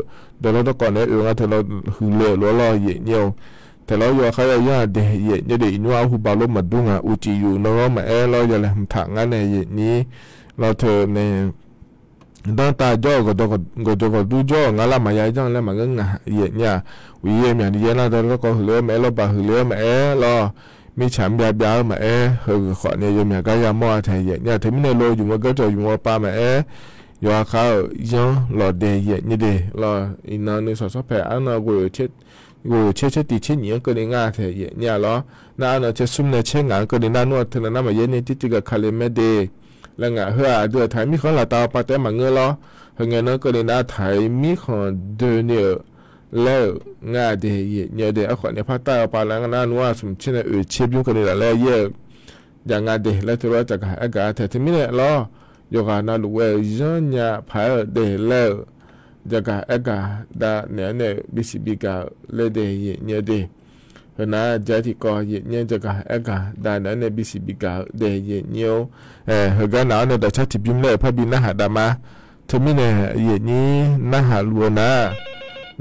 ดอลลาร์ ตะกอ เนี่ย เออ งา เธอ ลอ หือ เลย ลอ ลอ ယဲၢ် เนี่ย เธอ ลอ ยอด ใคร ยอด เด ယဲၢ် เนี่ย เด อี นอ เอา หู บา ลบ มา ดู งา อุจิ อยู่ นอ มา แอ ลอ ยา แล หา ถาง งา เนี่ย ယဲၢ် นี่ ลอ เธอ เนี่ย ตั้งตา ยอด ก็ ดอ ก็ ก็ ยอด ก็ ดู ยอด งา ละ มา ยา ย้อน และ มา เงอ งา ယဲၢ် เนี่ย อุย เยียะ แหงะ นี่ เยียะ นะ ดอลลาร์ ตะกอ หือ เลย มา แอ ลอ บาท หือ เลย มา แอ ลอ มี สาม ยา ยา มา แอ เฮอ ขอ เนี่ย ယိၤမုာ် ก็ ยา มอ แทน ယဲၢ် เนี่ย เธอ มี เนี่ย ลอ อยู่ เมือ ก็ จอ อยู่ เมือ ปา มา แอ ยอด เขา ย้อน ลอ เด ယဲၢ် เนี่ย เด ลอ อี นอ นึ่ง สอง ซ้อ แผด อะ นอ โก เช โก เช เช ติ เช หยี่ เกอ นี่ งา แทน ယဲၢ် เนี่ย ลอ นะ อะ นอ เช ซุ่ม เนี่ย เช งา เกอ นี่ นะ นวด เธอ นะ มา เยียะ เนี่ย จิจิ กา คา เลย แม่ เด และ งา เฮอ เดือ ไถ มี ของ ละ ตา ปา แต๊ มา เงอ ลอ เฮอ แหงะ นอ เกอ นี่ นะ ไถ มี ของ เดอ เนี่ย แล้ว งา เด ယဲၢ် เนี่ย เด อะ ขอ เนี่ย ภาคใต้ เอา ปา แล้ว นะ นวด สม เช เนี่ย เออ เช ပြုံး เกอ นี่ ละ แล้ว เยียะ ยางา เด แล้ว เธอ ลอ จะ กา แอกา แทน เธอ มี เนี่ย ลอ ยอด กา นาลุ เออ ย้อน ยา ผา เออ เด แล้ว จะ กา แอกา ดา เนี่ย เนี่ย บี สี่ บี กา เลย เด ယဲၢ် เนี่ย เด เฮอ นะ ยาย ที่ ก็ ယဲၢ် เนี่ย จะ กา แอกา ดา เนี่ย เนี่ย บี สี่ บี กา เด ယဲၢ် เนี่ย เออ เฮอ ก็ หนา เนี่ย ดอก ชา ติ ပြုံး แล้ว ผา บี นะ หา ดา มา เธอ มี เนี่ย ယဲၢ် นี่ นะ หา ลู นะ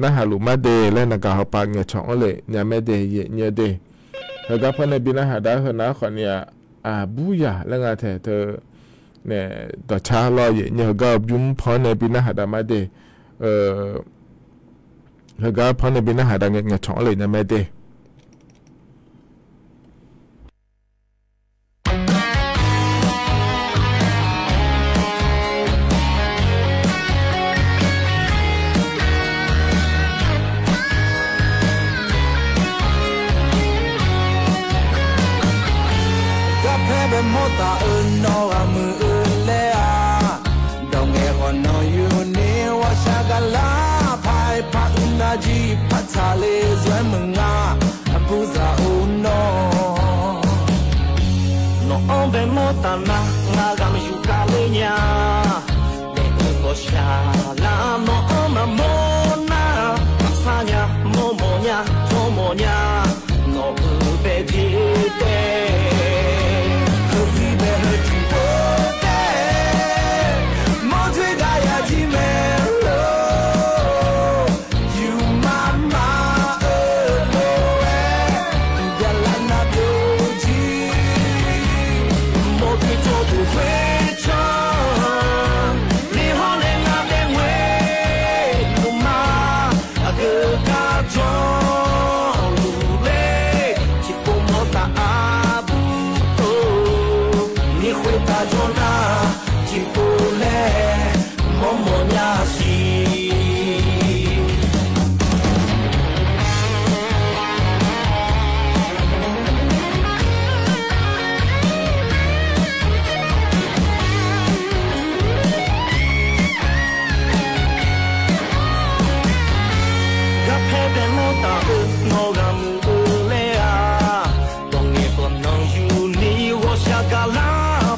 นะ หา ลู มา เด และ นะ กา หอ ปา แหงะ ฉ่อ เลย ยา แม่ เด ယဲၢ် เนี่ย เด เฮอ ก็ ผา เนี่ย บี นะ หา ดา เฮอ นะ ขอ เนี่ย อะ บูยา และ งา แทน เธอ เนี่ย ดอก ชา ลอ ယဲၢ် เนี่ย เฮอ ก็ ပြုံး ผา เนี่ย บี นะ หา ดา มา เด เออ เฮอ ก็ ผา เนี่ย บี นะ หา ดา แหงะ แหงะ ฉ่อ เลย ยา แม่ เด ကဖဲပမိၢ်သးအၢ နီၢ်ဂၤမုၢ်အၢလဲအါ ဒီးငဲၤဃီနီၢ်ယူၤ န့ၢ်ဝဲစှၤကလါ ဖးဖးအုၣ်နၢ်ကံ ဖးဆးလ့စွဲမုၢ်ငါ နၢ်ငါဂၤမယူၢ်ဃာ်လၢညါ, လဲၤအိၣ်ကီၢ်ဆၣ်လၢနီၢ်အီမၤမီၢ်နၢ်, မၤဆါညါ မီၢ်မီၢ်ညါ ကၠီမီၢ်ညါ, နီၢ်အၢပဲဒ့တဲ, ဟၢစံးဘဲဟၢထံဖိတဲ, မီၢ်ထွဲဂၤယၤထံမဲလိၤ ယူၢ်မးမးအၢလိာ်ဝဲ, ဒၢလၢနၢ်ဘျိကံ, မီၢ်ထွဲကၠီဒိၣ်ဃ့ဆၢ, လံဟီၣ်လဲၣ်နၢ်ဒဲးဝဲ, လူၤမး အကကၤကၠီလူၤလဲ, ထံဖိမီၢ်သၣ်အါဘုအိၣ်, မ့ၢ်ဃ့တၢ်ကၠီနၢ် ထံဖိလဲၣ် မီၢ်မီၢ်ညါစံး ဂၤဖဲဒဲးမီၢ်တၢ်အၢ နီၢ်ဂၤမုၢ်အၢလဲၣ်ဧါ, ဒီးန့ၣ်ပှၤနီၢ်ယူၢ်နံၣ် ဂီၤစှၤကလါ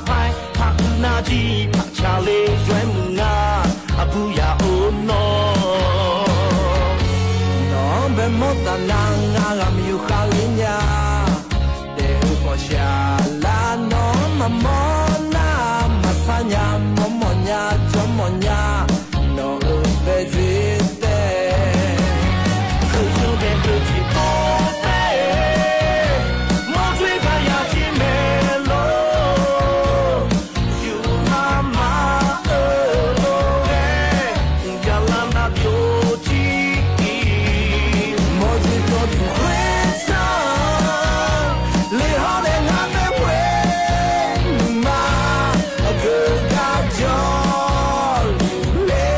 ဖဲ ဖးအုးနါဒံ ဖးဆါလ့ယွဲမုၢ်နၤ အဘုယၤအိၣ်နီၢ်, နီၢ်ဘဲမီၢ်တၢ်နၢ် နၢ်ဂၤမယူၢ်ဃာ်လၢညါ, လဲၤအိၣ်ကီၢ်ဆၣ်လၢနီၢ်မၤမီၢ်နၢ်, မၤဆါညါ မီၢ်မီၢ်ညါ ကၠီမီၢ်ညါ, နီၢ်အၢပဲဒ့တဲ, ဟၢစံးဘဲဟၢထံဖိ တဲ, မီၢ်ထွဲဂၤယၤထံမဲလိၤ, ယူၢ်မးမးအၢလိာ်ဝဲ, ဒၢလၢနၢ်ဘျိကံ, မီၢ်ထွဲကၠီဒိၣ်ဃ့ဆၢ, လံဟီၣ်လဲၣ်နၢ်ဒဲးဝဲ, လူၤမး အကကၤကၠီလူၤလဲ,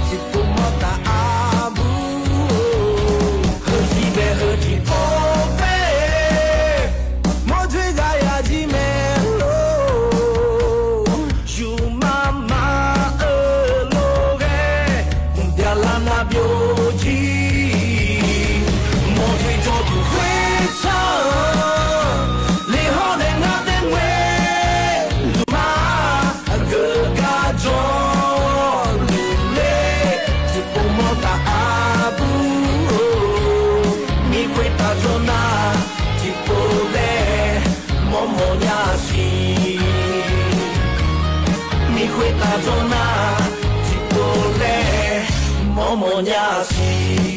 ထံဖိမီၢ်သၣ်အါဘုအိၣ်, ဟၢစံးဘဲဟၢထံဖိတဲ, မီၢ်ထွဲဂၤယၤထံမဲလိၤ, ယူၢ်မးမးအၢလိာ်ဝဲ, ဒၢလၢနၢ်ဘျိကံ, မီၢ်ထွဲကၠီဒိၣ်ဃ့ဆၢ, လံဟီၣ်လဲၣ်နၢ်ဒဲးဝဲ, လူၤမး အကကၤကၠီလူၤလဲ, ထံဖိမီၢ်သၣ်အါဘုအိၣ်, မ့ၢ်ဃ့တၢ်ကၠီနၢ် ထံဖိလဲၣ် မီၢ်မီၢ်ညါစံး, မ့ၢ်ဃ့တၢ်ကၠီနၢ် ထံဖိလဲၣ် မီၢ်မီၢ်ညါစံး.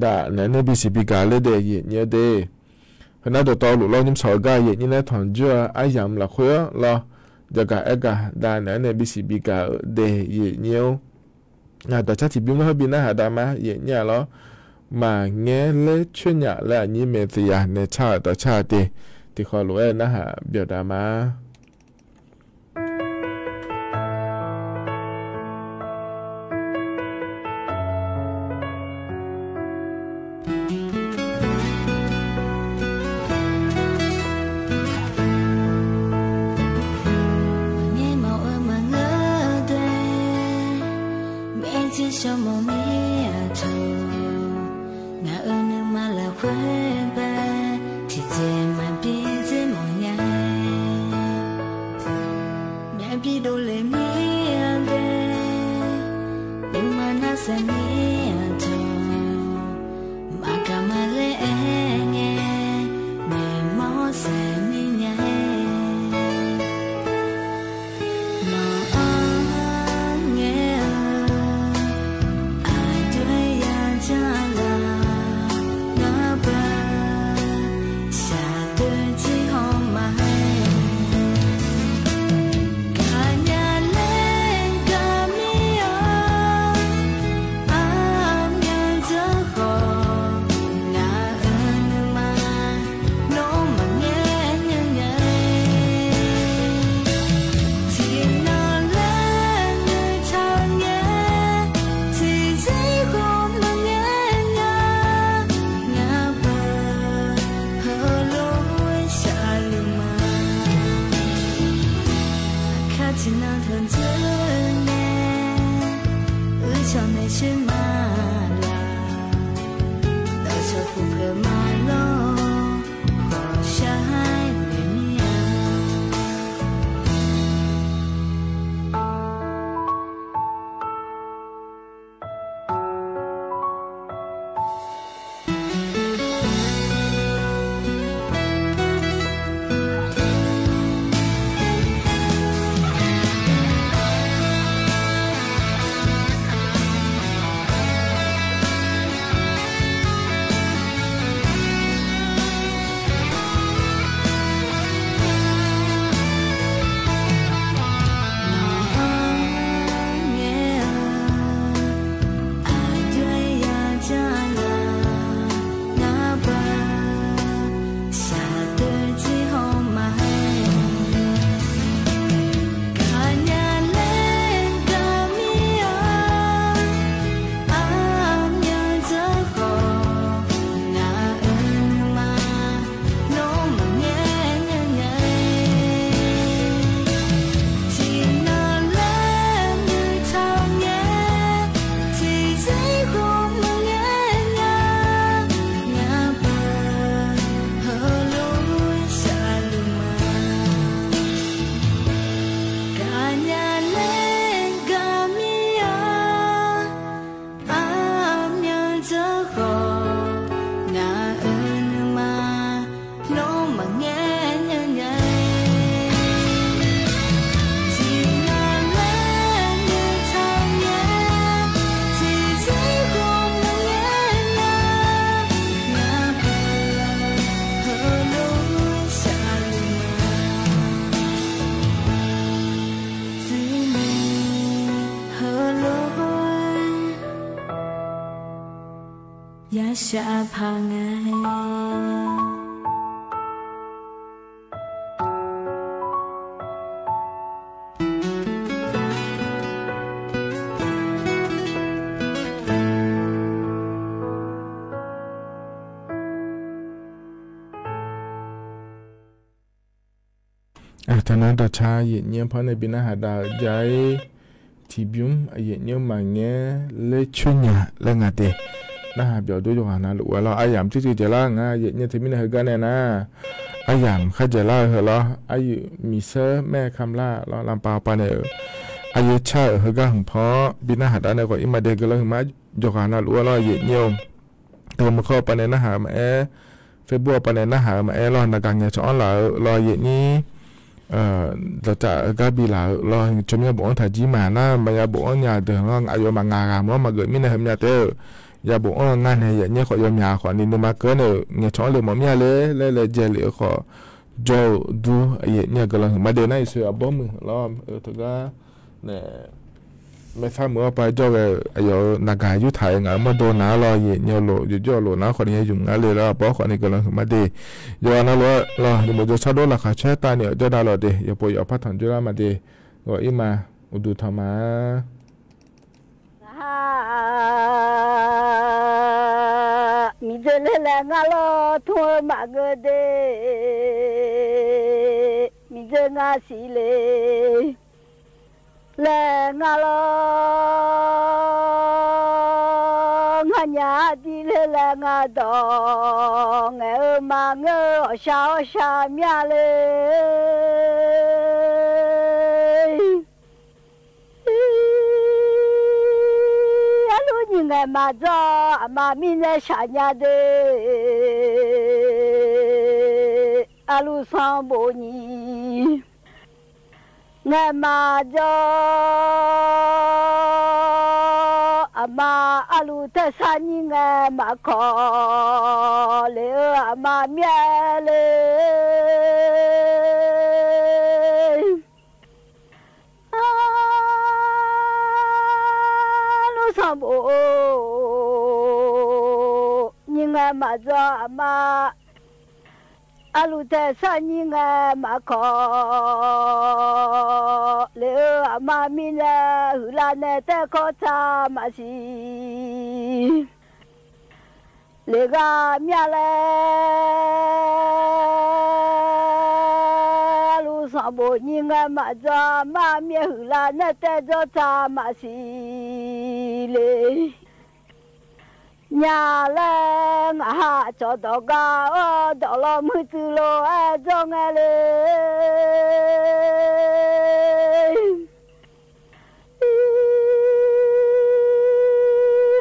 ဒၣ် နာ် เอส เอ็ม เอส บี ซี บี กา เล่นเดย์ เยะเยียะเดย์ เฮอ นาโตตอหลุกลอเยียมสอง กา เยะเยียะ นาถอนจั่ว อะหยามหละเค้วย ลอ จะกา เอส เอ็ม กา ดา นา เอส เอ็ม เอส บี ซี บี กา เดย์ เยะเยียะ อ่า ต่อชาติ ถีบยุ้ม เฮอ บินหน้าหาดามา เยะเยียะ ลอ มาแงเล่ช่วยหยา และอันนี้เมเซีย ในชาติต่อชาติเต ที่ขอหลวงเอ้ย หน้าหาเดี่ยวดามา อ่ะ ทางนั้นต่อชาเยะเยียะ เพราะในบินหน้าหาดา ยาย ถีบยุ้ม เยะเยียะ มาแงเล่ช่วยหยา และงาเต หน้าหาเดี่ยวดูยกหานาลูกว่าลอ อะหยามจื้อๆ เจ๋อละ งา เยะเยียะ เธอมีในเฮอกาแน่นา อะหยาม ข้าเจ๋อละ เฮอลอ อะหยุด มีเซอร์แม่คำล่าลอ ลำปาวปาแน่เออ อะเยอะชาเออ เฮอกาหึงเพาะ บินหน้าหาดาในก่ออิมาเดกะละ หึงมายกหานาลูกว่าลอ เยะเยียะ เติมมาเข้าไปในหน้าหามาแอ เฟซบุ๊กไปในหน้าหามาแอลอ นากางแงชะอ้อนหลาลอ เยะนี้ เอ่อ จะจะกาบีหลาลอ ชมยาบอ้อนถ่ายจีหมาหน้า มายาบอ้อนยาเดินลอง อายุมางากามลอ มาเกิดมีในเฮมยาเตอ ယဘိၣ်အီၣ်ငါန့ၣ် ယညိၣ်ဃီၣ်ယီၢ်မၠးဃီၣ်န့ၣ် နမၤကၢၢ်န့ၣ် ငဲၤဆီၣ်လၢမီၢ်မၠၣ်လဲၣ် လဲၣ်လဲၣ် ယဲၢ်လၢဃီၣ် ကၠီၣ်ဒူ ယဲၢ်န့ၣ် ကလီၤဟုၣ်မးဒ့ နၢ်အံၤ ဆိၣ်အဘီမုၢ်လီၤ အၢ တဂၤ န့ၣ် မ့ၢ်သးမုၣ်အီၣ်ပာ်ကၠီၣ်ဝဲ အယီၢ်နဂၤယူၢ်ထး ငါမီၢ်ဒိနၤလီၤ ယဲၢ်န့ၣ်လိာ် ယိယိၣ်လိာ်နၤဃီၣ်န့ၣ် ယုၢ်ငါလၢလီၤ အဘီဃီၣ်န့ၣ် ကလီၤဟုၣ်မးဒ့ ယွၤနၤလီၤလီၤ ယမိၢ်ယိၤဆၣ်ဒိၣ်လၢ်ခးဆၢတၢ်န့ၣ် အကၠီၣ်ဒၣ်လီၤဒ့ ယပိာ်ယွၤဖးထီၣ်ကၠီၣ်ဒၣ်မးဒ့ ဂီၤအံၤမး အိၣ်ဒုးထီၣ်မး မံၤဒ့လဲၣ်လဲၣ် ငါလီၤထူမးကဒ့ မံၤဒ့ ငါစံးလ့ လဲၣ် ငါလီၤ ငါညါဒ်လဲၣ်လဲၣ် ငါဒီး ငဲၤဧၢ မါငဲၤ အီၣ်စှၤအီၣ်စှၤမၠၣ်လ့ အလူညံၤ ငဲၤမၤကၠီၣ် အမါမံနဲၣ်ဆှးညါဒ့ အလူစီၤဘိၣ်ညံၤ ငဲၤမၤကၠီၣ် အမါ အလူထဲဆါညံၤ ငဲၤမၤခီၣ် လဲၣ်ဧၢ အမါမၠၣ်လ့ အလူစီၤဘိၣ် ညံၤ ငဲၤမၤကၠီၣ် အမါ အလူထဲဆါညံၤ ငဲၤမၤခီၣ် လဲၣ်ဧၢ အမါမံနဲၣ် ဟုးလၢနဲၣ်တဲခီၣ် ဆါမၤစံ လဲၣ် ဂၤမၠၣ်လဲၣ် အလူစီၤဘိၣ်ညံၤ ငဲၤမၤကၠီၣ် အမါမၠၣ် ဟုးလၢနဲၣ်တဲကၠီၣ် ဆါမၤစံ လဲၣ် ညါလဲၣ် ငါဟးကၠီၣ်ဒီး ဂၤအီၣ်ဒီး လီၤမုၢ်တုၤလီၤ အဲၣ်ကၠီၣ်ငဲၤလ့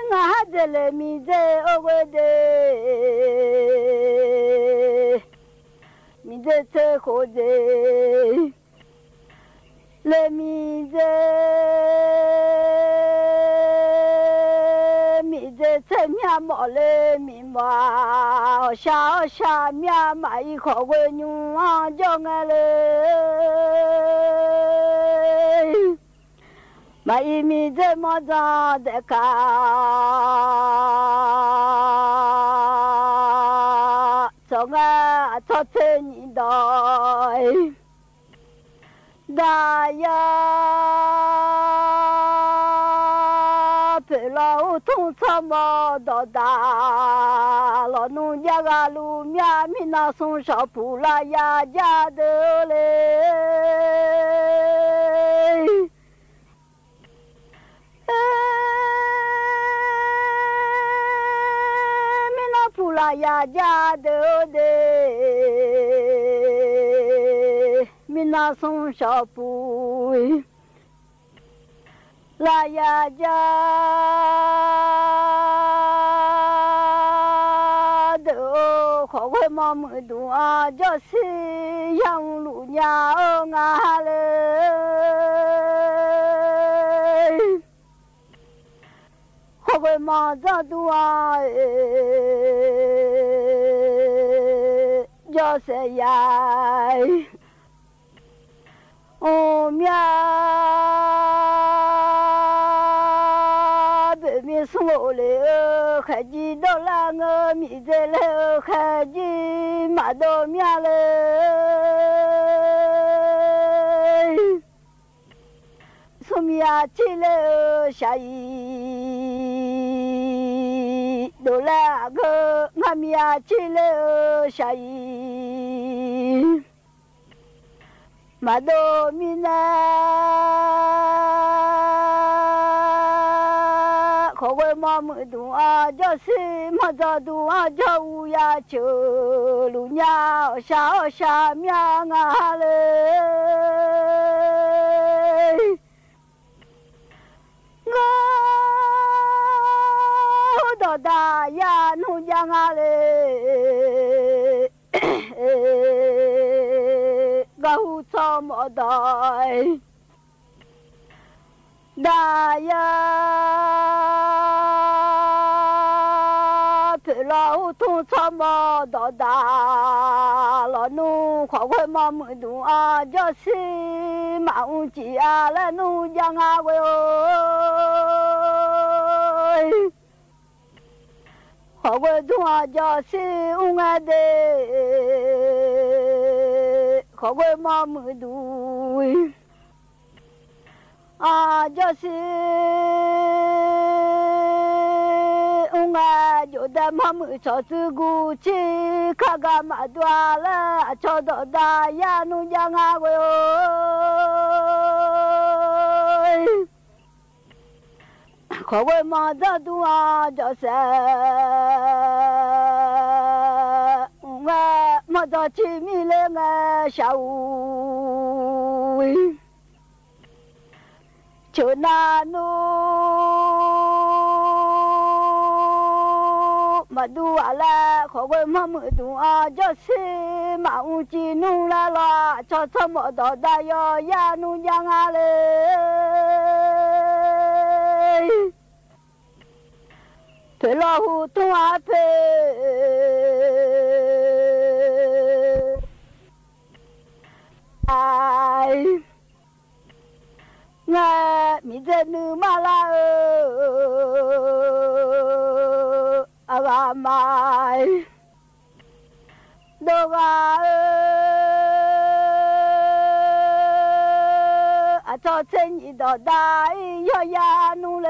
အံၤ ငါဟးဒ့လဲၣ် မံၤဒ့ အိၣ်ဝဲဒ့ မံၤဒ့ ဆ့ဃိးဒ့ လဲၣ် မံၤဒ့ မံၤဒ့ ဆ့မၠၣ်မီၣ်လ့ မံၤမီၣ် အီၣ်စှၤအီၣ်စှၤမၠၣ် မၤအံၤ ခီၣ်ဝဲညူ အီၣ်ကၠီၣ်ငဲၤလ့ မၤအံၤ မံၤဒ့ မီၣ်ကၠီၣ်ဒဲးခါ ကၠီၣ်ငဲၤ အဆီၣ်ဆ့ညံၤဒီး ဒၣ်ယၤ ဖဲလီၤအိၣ်ထူၣ် ဆီမီၣ်ဒီးဒၣ် လီၤနူၤယါဂၤလူၤမၠၣ် မံနီၤ သူစီၤပူၤ လၢယၤယၤဒၢးလ့ မံနီၤ ပူၤလၢယၤယၤဒၢးဒ့ မံနီၤ သူစီၤပူၤ လၢယၤယၤ ဒၢး ခီၣ်ဝဲမီၢ်မုၢ်ဒုၣ် အီၣ်ကၠီၣ်ဆံ ယၤလူၤညါ အၢ ငါဟးလ့ ခီၣ်ဝဲမီၢ်ကၠီၣ်ဒူ အီၣ် ကၠီၣ်စဲးယၤ အိၣ်မၠၣ် ဘၣ်မံဆူၣ်အိၣ်လ့ အၢ ဃဲၤကံဒိၣ်လၢငၢ မံၤဒ့လဲၣ် အၢ ဃဲၤကံ မၤဒိၣ်မၠၣ်လ့ ဆူမံၤအဆံးလ့ အၢ စှၤအံၤ ဒိၣ်လဲၣ်အဂၢၢ် ငါမံၤအဆံးလ့ အၢ စှၤအံၤ မၤဒိၣ်မံၤနဲၣ် ခီၣ်ဝဲမီၢ်မုၢ်ဒုၣ် အီၣ်ကၠီၣ်ဆံ မီၢ်ကၠီၣ်ဒူ အီၣ်ကၠီၣ်အူယၤဆၢ လူၤညါ အီၣ်စှၤအီၣ်စှၤမၠၣ် ငါဟးလ့ ဂီၤဒီးဒၣ်ယၤ နူၤယါငါလ့ ဂီၤဟူဆီမီၣ်ဒီး ဒၣ်ယၤ เตาะฮู้ทุ่ง ซอมบ่อดอกดา ลอดนุ้ง ขอเวยมอมือดุง อาจ้อซี่ มาอุ้งจีอา และนุ้งยังอาเวยโอย ขอเวยดุง อาจ้อซี่ อุ้งอาเด ขอเวยมอมือดุง อาจ้อซี่ อุ้งอา โยแดมอมือ สอดซื่อกูชิ ข้าก็มาดัวและ อาจ้อดอกดา ยานุ้งยังอาเวยโอย ขอเวยมอเจ้าดุง อาจ้อแส อุ้งอา มอจ้อชิมีเลงา ชาว เชิญนานุ้ง มาดัวและ ขอเวยมอมือดุง อาจ้อซี่ มาอุ้งจีนุ้งและลอ จ้อซอมบ่อดอกดา ยอยานุ้งยังอาเลย เผยลอฮู้ทุ่ง อาเผย ไอ แง มีเจนึ่งมาละเออ อามา โดกาเออ อาจ้อเชนอีดอกดา ยอยานุ้งเล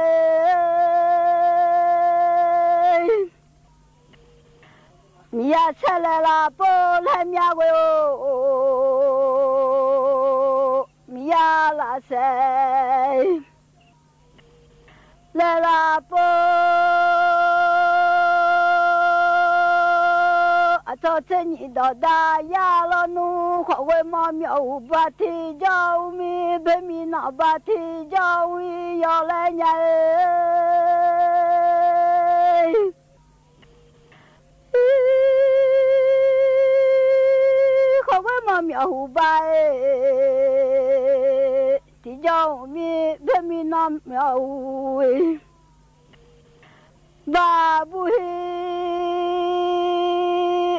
ย มียาแสแลลาโปแลเมียเวยโอ มียาลาแส แลลาโป อาจ้อเชนอีดอกดา ยาลอนุ้ง ขอเวยมอเมียวบาทีเจ้ามี เบมีหนอบาทีเจ้ามียอแลยาเอย ขอเวยมอเมียวหูบาเอ ตี้เจ้ามี เบมีหนอเมียวหู บาบุฮี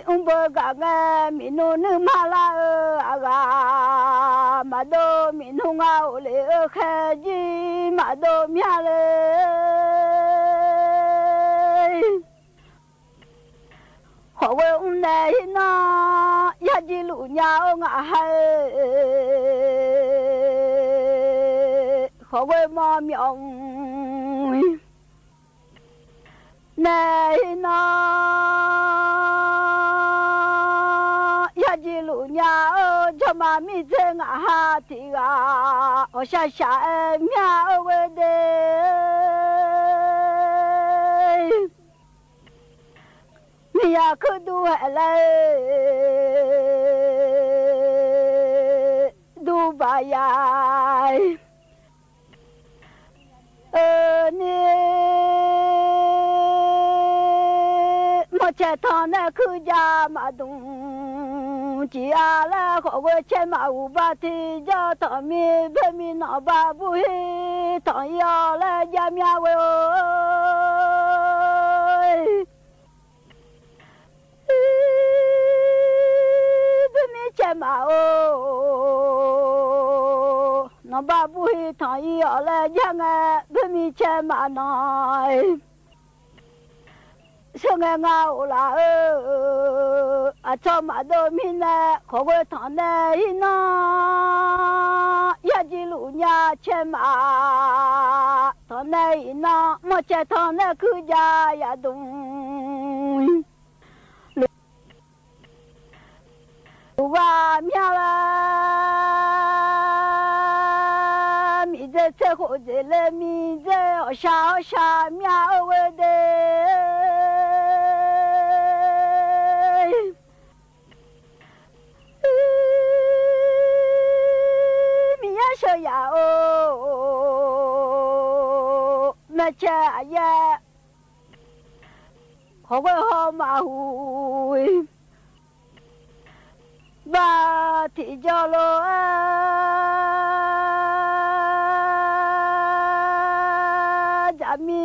อุ้งเบอร์กะแง มีหนูนึ่งมาละเออ อากา มาโด มีหนูเงาเลยเออ แค่จีมาโดเมียเลย ขอเวยอุ้งแน่ฮีน้อง ยาจีหลู่ยาโองาเฮ ขอเวยมอเมียวแน่ฮีน้อง ยาจีหลู่ยาโอ จอมมามีเจงอาหาติกา โอชาชาเอเมียโอเวเด มียาคือดูแหละ ดูบายาย เออ นี่ มอแชทองแน่คือยามาดุง จีอาและขอเวยแชมาอุบาทีเจ้า ถอนมีเบมีหนอบาบุฮี ถอนยอและยาเมียเวยโอย เบมีแชมาโอ หนอบาบุฮี ถอนอีออกและยังไง เบมีแชมาหน่อย เชิงแงงาโอลาเออ อาจอมมาโดมีแน่ ขอเวยถอนแน่ฮีน้อง ยาจีหลู่ยาแชมา ถอนแน่ฮีน้อง มอแชทองแน่คือยายาดุง หลู่ว่าเมียละ มีเจเจโคเจเล มีเจออชาอชาเมียโอเวเด มียาเชยาโอ แม่แชอายา ขอเวยหอมมาหุย บาทีจอโลอา จะมี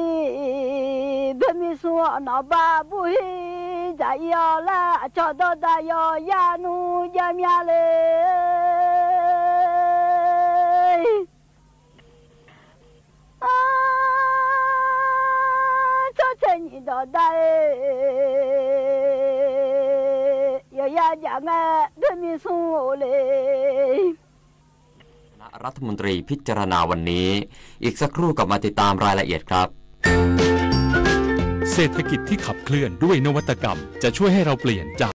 เปิ้นมีส่วนหนอบ่าบุย จะเอียวละ จอดอดายอยาหนูยาเมียเลย อา จอดเชยหนีดอดาย ยอยาจ๋าแม่ เปิ้นมีส่วนเลย คณะรัฐมนตรีพิจารณาวันนี้ อีกสักครู่กลับมาติดตามรายละเอียดครับ เศรษฐกิจที่ขับเคลื่อนด้วยนวัตกรรม จะช่วยให้เราเปลี่ยนจาก